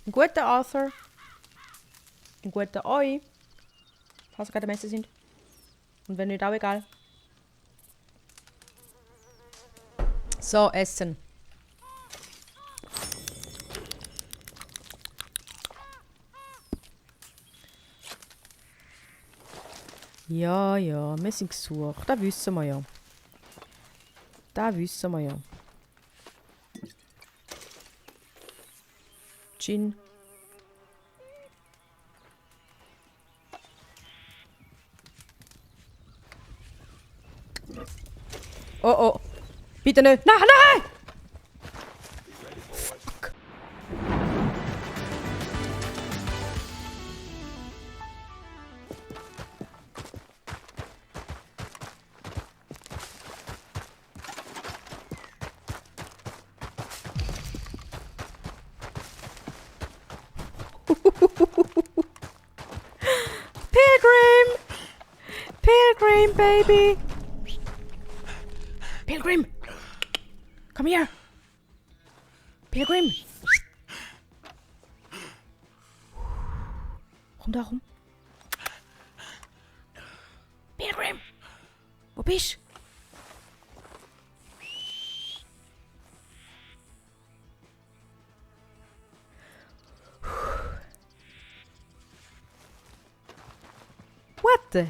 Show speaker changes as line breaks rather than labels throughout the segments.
Ein guter Arthur. Ein guter Oi. Falls ihr gerade am Essen sind. Und wenn nicht, auch egal. So, Essen. Ja, ja, wir sind gesucht. Das wissen wir ja. Das wissen wir ja. Gin. Oh, oh. Bitte nicht. Nein, nein! Fuck. Pilgrim! Pilgrim, baby! Pilgrim! Komm her! Pilgrim! Komm da rum. Pilgrim! Wo bist du? What the?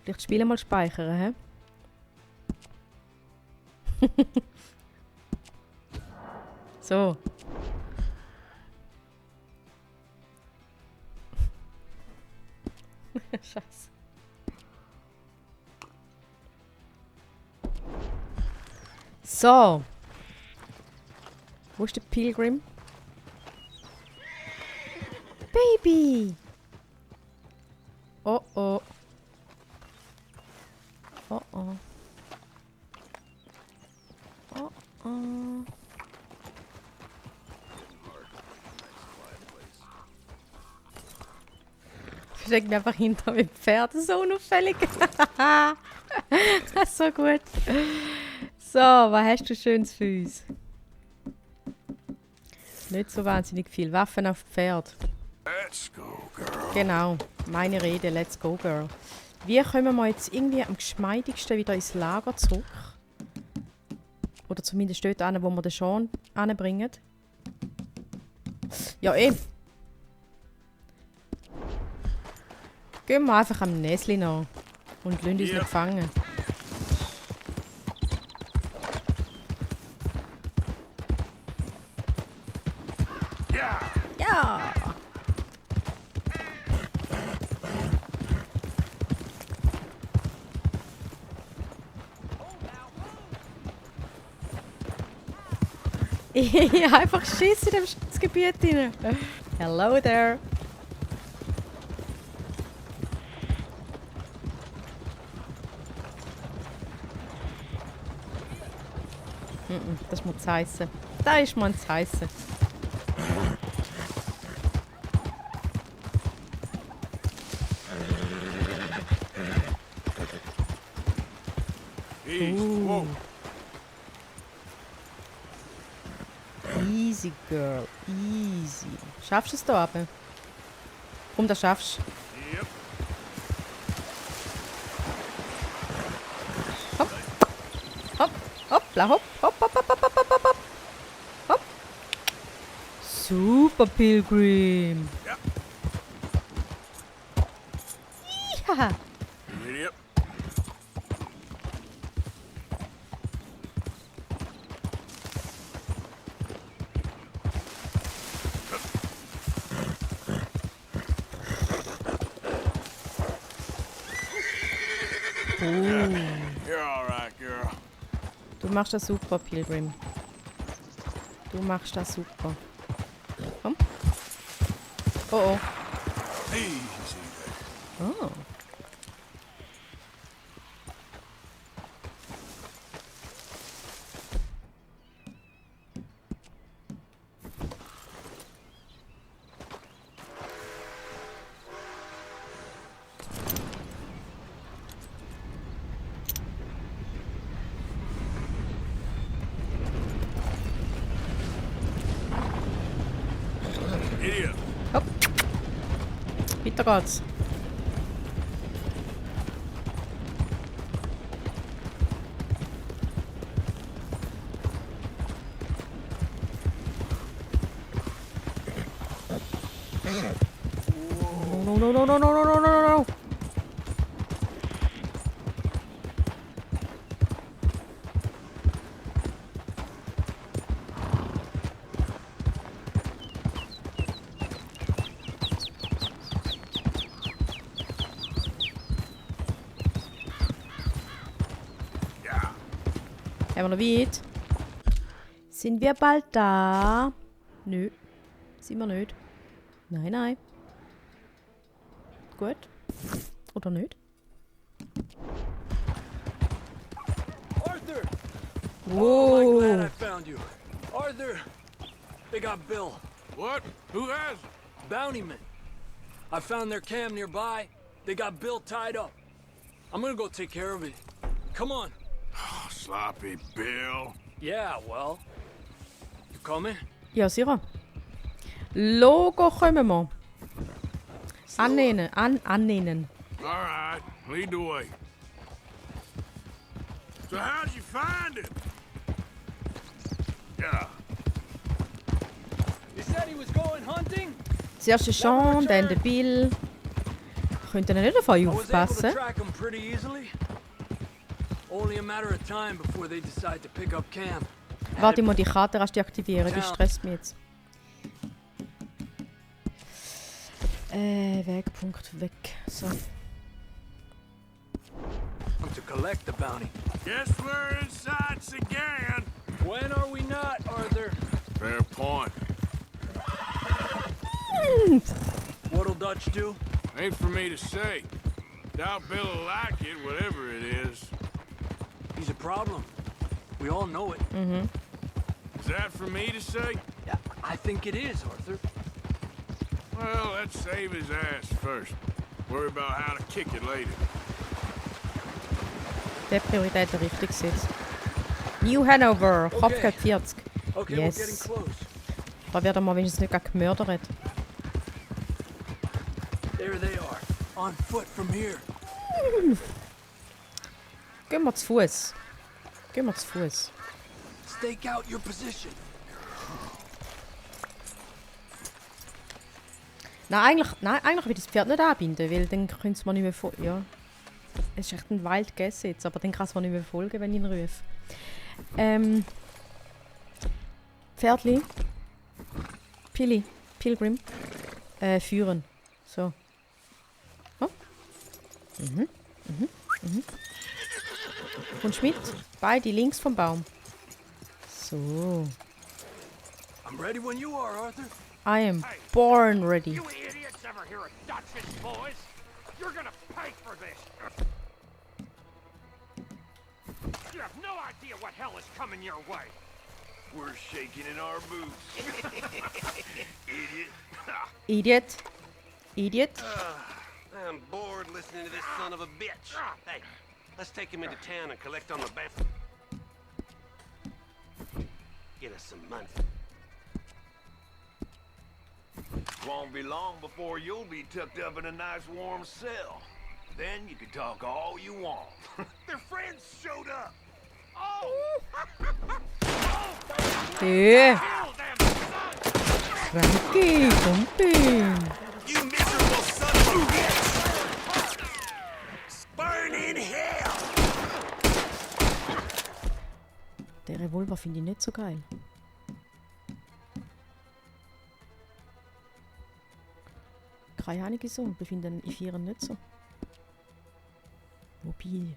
Vielleicht das Spiel mal speichern, hä? So. Scheiße. So. Wo ist der Pilgrim? Baby! Oh oh. Oh oh. Oh oh. Wir stecken einfach hinter mit Pferd. So unauffällig. Das ist so gut. So, was hast du Schönes für uns? Nicht so wahnsinnig viel. Waffen auf Pferd.
Let's go, girl.
Genau, meine Rede. Let's go, girl. Wie kommen wir jetzt irgendwie am geschmeidigsten wieder ins Lager zurück? Oder zumindest dort an, wo wir den Sean anbringen. Ja, eh. Gehen wir einfach am Näsli nach und lassen uns nicht fangen.
Ja!
Ja! Ja, einfach Schiss in dem Schutzgebiet rein. Hello there. Das ist mir zu heissen. Da ist mir zu heissen.
Easy. Whoa.
Easy, girl. Easy. Schaffst du es da oben? Komm, das schaffst du.
Yep.
Hopp. Hopp. Hoppla, hopp. Hopp, hopp, hopp, hopp, hopp, hopp, hopp. Hopp. Super, Pilgrim.
Ja.
Ja.
Yep. You're all right, girl.
Du machst das super, Pilgrim. Du machst das super. Komm. Oh oh.
Easy.
Oh. weiter geht's. No, no, no, no, no, no, no, no, no.
Ja.
Haben wir noch weit? Sind wir bald da? Nö. Sind wir nicht. Nein, nein. Gut. Oder nicht?
Arthur! Oh, I'm glad I
Wow.
found you. Arthur! They got Bill.
What? Who has?
Bountymen. I found their camp nearby. They got Bill tied up. I'm gonna go take care of it. Come on.
Oh, sloppy Bill.
Yeah, well. You coming?
Ja, sicher. Logo kommen wir. Annehmen. Annehmen.
All right, lead the way. So how'd you find him? Yeah.
He said he was going hunting.
Zuerst der Sean, dann der Bill. Könnten nicht auf euch
I was able to
aufpassen?
track him pretty easily. Only a matter of time before they decide to pick up camp.
Warte mal, die Karte erst deaktivieren, die stresst mich jetzt. Wegpunkt weg. So.
To collect the bounty.
Guess we're in sights again.
When are we not, Arthur?
Fair point.
What'll Dutch do?
Ain't for me to say. Doubt Bill'll like it, whatever it is.
He's a problem. We all know it.
Is that for me to say?
Yeah, I think it is, Arthur.
Well, let's save his ass first. Worry about how to kick it later.
Der Prioritäten richtig gesetzt. New Hanover, Kopfgeld 40.
Okay,
Yes.
we're getting close.
Da wird er mal wenigstens nicht gerade gemördert.
There they are. On foot from here.
Gehen wir zu Fuß. Gehen wir zu Fuß.
Stake out your position.
Nein, eigentlich will ich das Pferd nicht anbinden, weil dann können sie mir nicht mehr folgen. Ja. Es ist echt ein wild Guess jetzt, aber dann kann es mir nicht mehr folgen, wenn ich ihn rufe. Pferdli. Pilgrim. Führen. So. Oh. Kommst du mit? Beide links vom Baum. So.
I'm ready when you are, Arthur.
I am born ready.
You idiots ever hear of Dutch's boys? You're gonna pay for this! You have no idea what hell is coming your way!
We're shaking in our boots. Idiot.
Idiot. Idiot.
I'm bored listening to this son of a bitch. Hey, let's take him into town and collect on the bank. Get us some money.
Won't be long before you'll be tucked up in a nice warm cell. Then you can talk all you want.
Their friends showed up!
Hey,
Kill them, son!
Frankie, Kumpel.
You miserable son of a bitch! Burn in hell!
Der Revolver finde ich nicht so geil. Keine Ahnung wieso, ich finde den i4 nicht so. Mobil.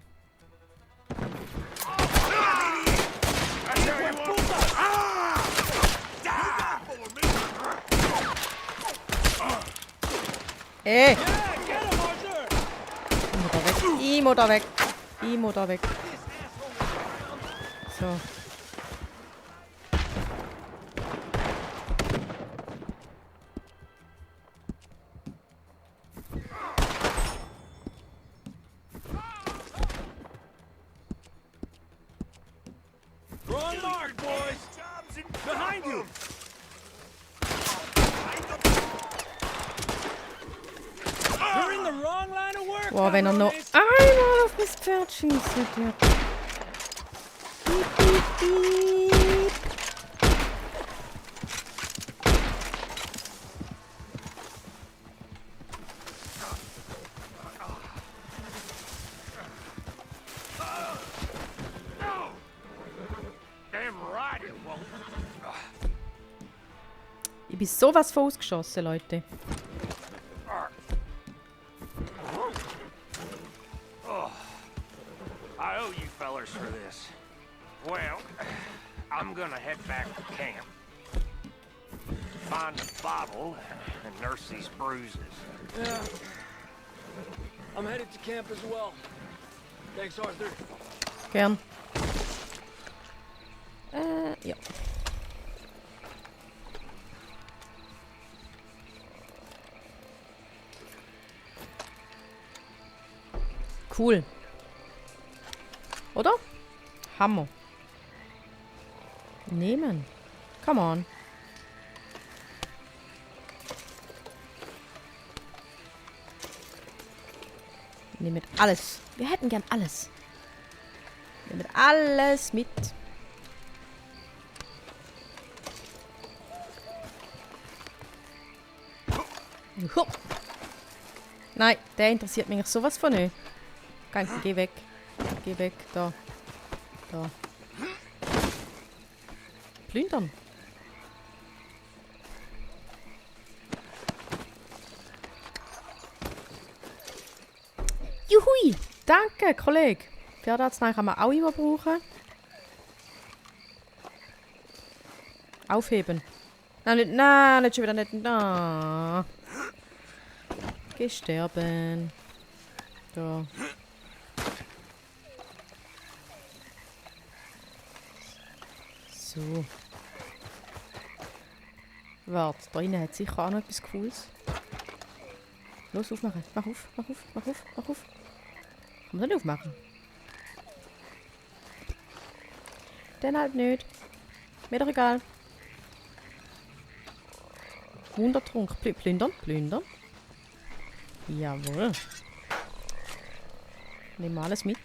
Ey! Ich muss da weg. Ich muss da weg. So.
Wrong mark, boys. Behind you. the wrong line of work.
Boah, wenn er noch
cabrones.
einmal auf mein Pferd schießt. Ja. Piep, piep, piep.
Damn right it won't.
Ich bin sowas von ausgeschossen, Leute.
I owe you fellers for this. Well, I'm gonna head back to camp. Find a bottle and nurse these bruises.
Yeah. I'm headed to camp as well. Thanks, Arthur.
Gern. Ja. Cool. Oder? Hammer. Nehmen. Come on. Nehmen alles. Wir hätten gern alles. Nehmen alles mit. Juhu. Nein, der interessiert mich sowas von nicht. Geh weg. Geh weg. Da. Da. Plündern. Juhui! Danke, Kollege. Pferdearznei kann man auch immer brauchen. Aufheben. Nein, nicht schon wieder nicht. Na. Geh sterben. Da. So. Warte, da drinnen hat sicher auch noch etwas Cooles. Los, aufmachen. Mach auf, mach auf, mach auf, mach auf. Kann man das nicht aufmachen? Dann halt nicht. Mir doch egal. Wundertrunk. Plündern, plündern. Jawohl. Nehmen wir alles mit.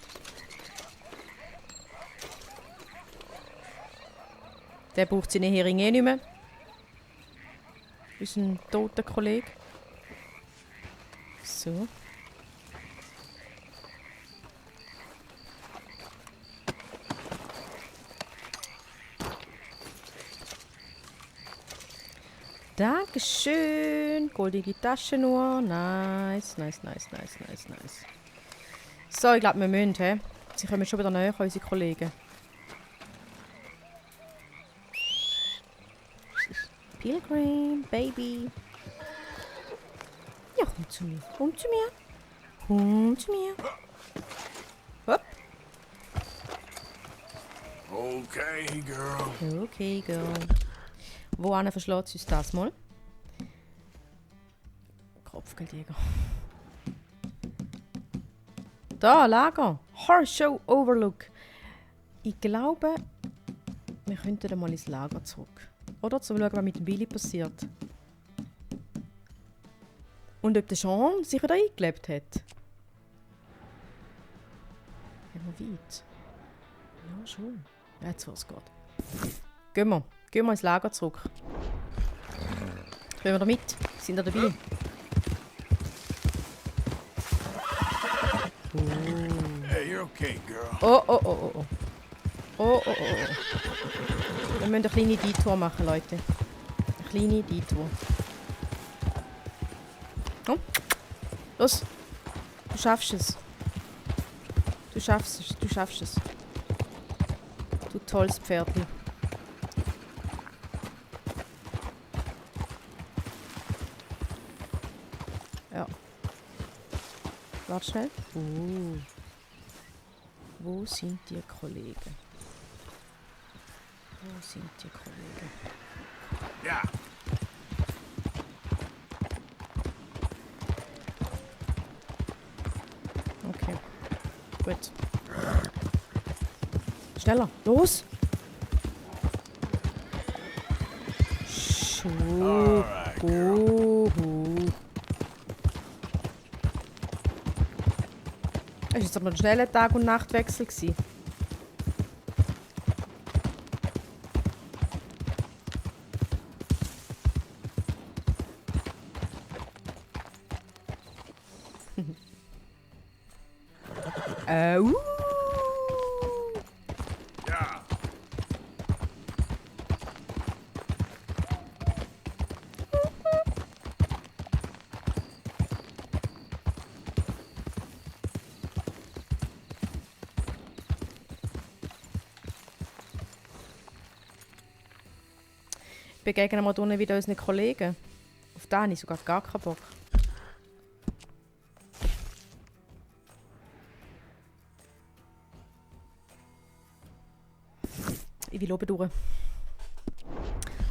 Der braucht seine Heringe nicht mehr. Ist ein toter Kollege. So. Dankeschön. Goldige Taschenuhr. Nice, nice, nice, nice, nice, nice. So, ich glaube, wir müssen, he? Sie kommen schon wieder näher, unsere Kollegen. Pilgrim, Baby. Ja, komm zu mir. Komm zu mir. Komm zu mir. Hopp.
Okay, girl.
Okay, girl. Wo verschlägt sie uns das mal? Kopfgeldjäger. Da, Lager. Horse Show Overlook. Ich glaube, wir könnten mal ins Lager zurück. Oder zum schauen, was mit dem Billy passiert. Und ob der Sean sich wieder eingelebt hat. Haben wir weit? Ja, schon. Jetzt, was geht. Gehen wir. Gehen wir ins Lager zurück. Können wir da mit? Sind wir dabei?
Hey, you're okay, girl.
Oh, oh, oh, oh, oh. Oh, oh, oh, oh. Wir müssen eine kleine Detour machen, Leute. Eine kleine Detour. Komm. Los. Du schaffst es. Du schaffst es. Du schaffst es. Du tolles Pferdli. Ja. Warte schnell. Wo sind die Kollegen? Wo sind die Kollegen?
Ja.
Okay. Gut. Schneller. Los!
All right, girl.
Oh. Es war jetzt aber ein schneller Tag- und Nachtwechsel gewesen. äh, uh.
Ja.
Begegnen wir unten wieder unseren Kollegen. Auf den habe ich sogar gar keinen Bock. Ich will oben durch.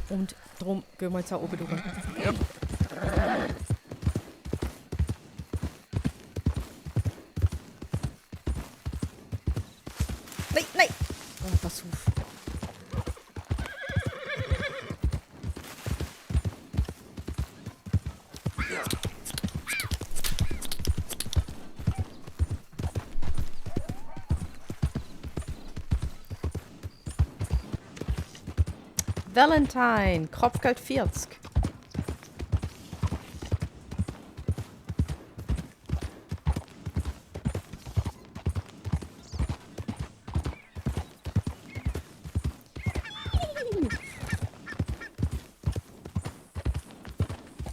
Und darum gehen wir jetzt auch oben durch.
Yep.
Nein, nein! Oh, pass auf. Valentine, Kopfgeld 40.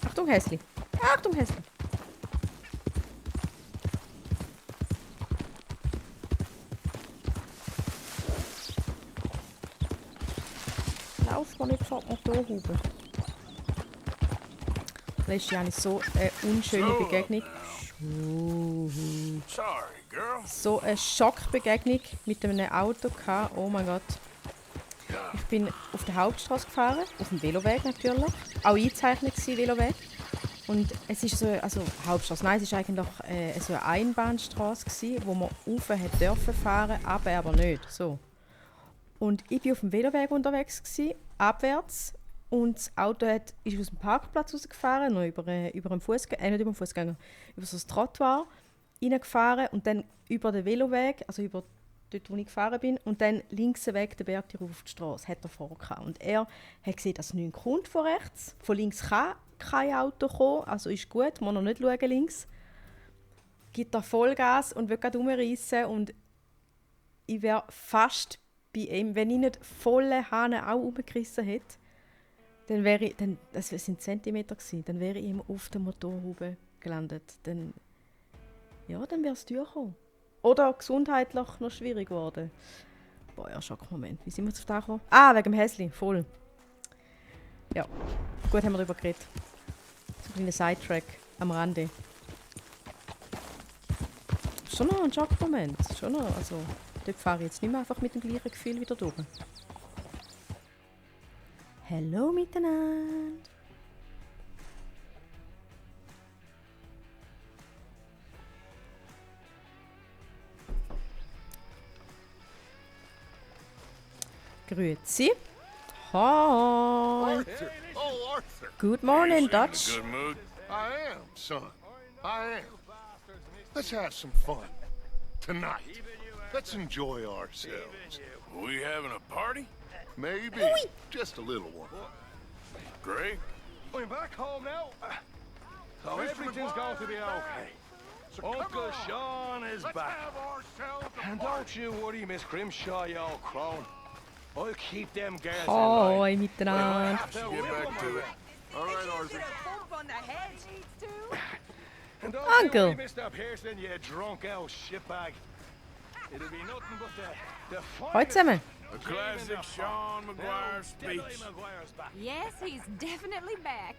Achtung, Häsli. Achtung, Häsli. Lauf mal nicht vor die Motorhaube. Das ist ja eigentlich so eine unschöne Begegnung.
Sorry, girl.
So eine Schockbegegnung mit einem Auto gehabt. Oh mein Gott. Ich bin auf der Hauptstraße gefahren, auf dem Veloweg natürlich. Auch eingezeichnet war Veloweg. Und es ist so, also Hauptstraße, nein, es war eigentlich so eine Einbahnstraße gewesen, wo man rauf dürfen fahren, aber nicht. So. Und ich war auf dem Veloweg unterwegs gewesen, abwärts. Und das Auto ist aus dem Parkplatz rausgefahren, noch über einen Fußgänger, nicht über den Fußgänger, über so ein Trottoir reingefahren und dann über den Veloweg, also über dort, wo ich gefahren bin, und dann links weg den Berg auf die Straße, hat er vorgehauen. Und er hat gesehen, dass nichts kommt von rechts. Von links kann kein Auto kommen, also ist gut, muss noch nicht schauen links. Gibt er Vollgas und will gerade umreißen und ich wäre fast bei ihm, wenn ich nicht volle Hahn auch umgerissen hätte, dann wäre ich, das sind Zentimeter gewesen, dann wäre ich ihm auf der Motorhaube gelandet. Dann wäre es durchgekommen. Oder gesundheitlich noch schwierig geworden. Boah, ja, Schockmoment. Wie sind wir jetzt auf das gekommen? Ah, wegen dem Häsli, voll. Ja, gut haben wir darüber geredet. So ein kleiner Sidetrack am Rande. Schon noch ein Schockmoment. Schon noch, also, dort fahre ich jetzt nicht mehr einfach mit dem gleichen Gefühl wieder durch. Hallo miteinander. Grüezi. Hi.
Arthur! Oh, Arthur!
Good morning,
You seem in a
Dutch.
good mood.
I am, son. I am. Let's have some fun. Tonight. Let's enjoy ourselves.
We having a party?
Maybe. Just a little one.
Great.
We're back home now. So everything's going to be okay. Uncle Sean is back. And don't you worry, Miss Grimshaw, you old crone. I'll keep them girls in line.
Hi miteinander.
Have to
Get
whip
back
'em
to it.
around.
All right, Arthur.
And don't
Uncle.
you worry, Mr. Pearson, you drunk old shitbag. It'll be nothing but the
Hallo zusammen.
A classic Sean McGuire speech.
Maguire's back.
Yes, he's definitely back.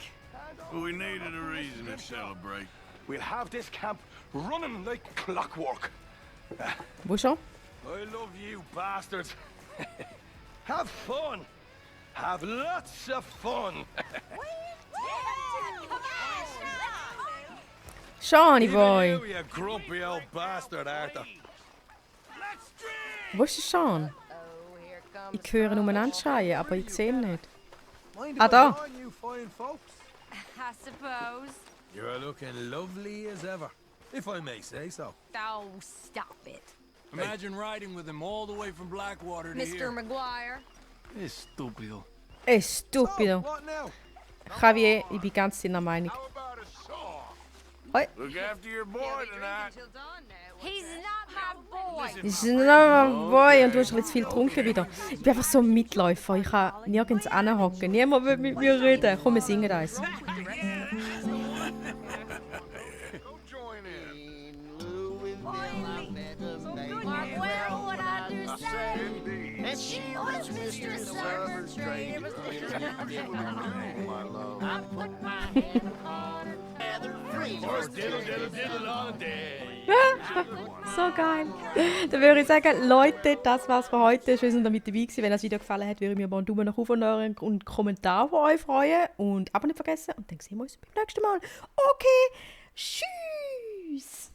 We needed a reason to celebrate.
We'll have this camp running like clockwork.
Wo schon?
I love you bastards. Have fun. Have lots of fun.
Shani
Even
boy.
you, you grumpy old bastard, Arthur.
Wo ist der Sean? Ich höre ihn umeinander schreien, aber ich sehe ihn nicht. Ah, da.
I suppose.
You're looking lovely as ever.
if I may say so.
Oh, stop it.
Imagine riding with him all the way from Blackwater to
Mr.
here.
McGuire.
Estúpido.
Stupido.
What now?
Javier, ich bin ganz deiner Meinung.
How about a saw?
Hoi.
Look after your boy tonight.
He's not my boy.
Das ist ein Boy und du hast jetzt viel getrunken wieder. Ich bin einfach so ein Mitläufer. Ich kann nirgends anhocken. Niemand will mit mir reden. Komm, wir singen eins.
Go join in.
Well, what I do say. And she was mistress of her trade. I put my hand on her feather free.
So geil. Dann würde ich sagen, Leute, das war's für heute. Schön, dass ihr mit dabei gewesen. Wenn euch das Video gefallen hat, würde ich mir mal einen Daumen nach oben und einen Kommentar von euch freuen. Und aber nicht vergessen. Und dann sehen wir uns beim nächsten Mal. Okay. Tschüss.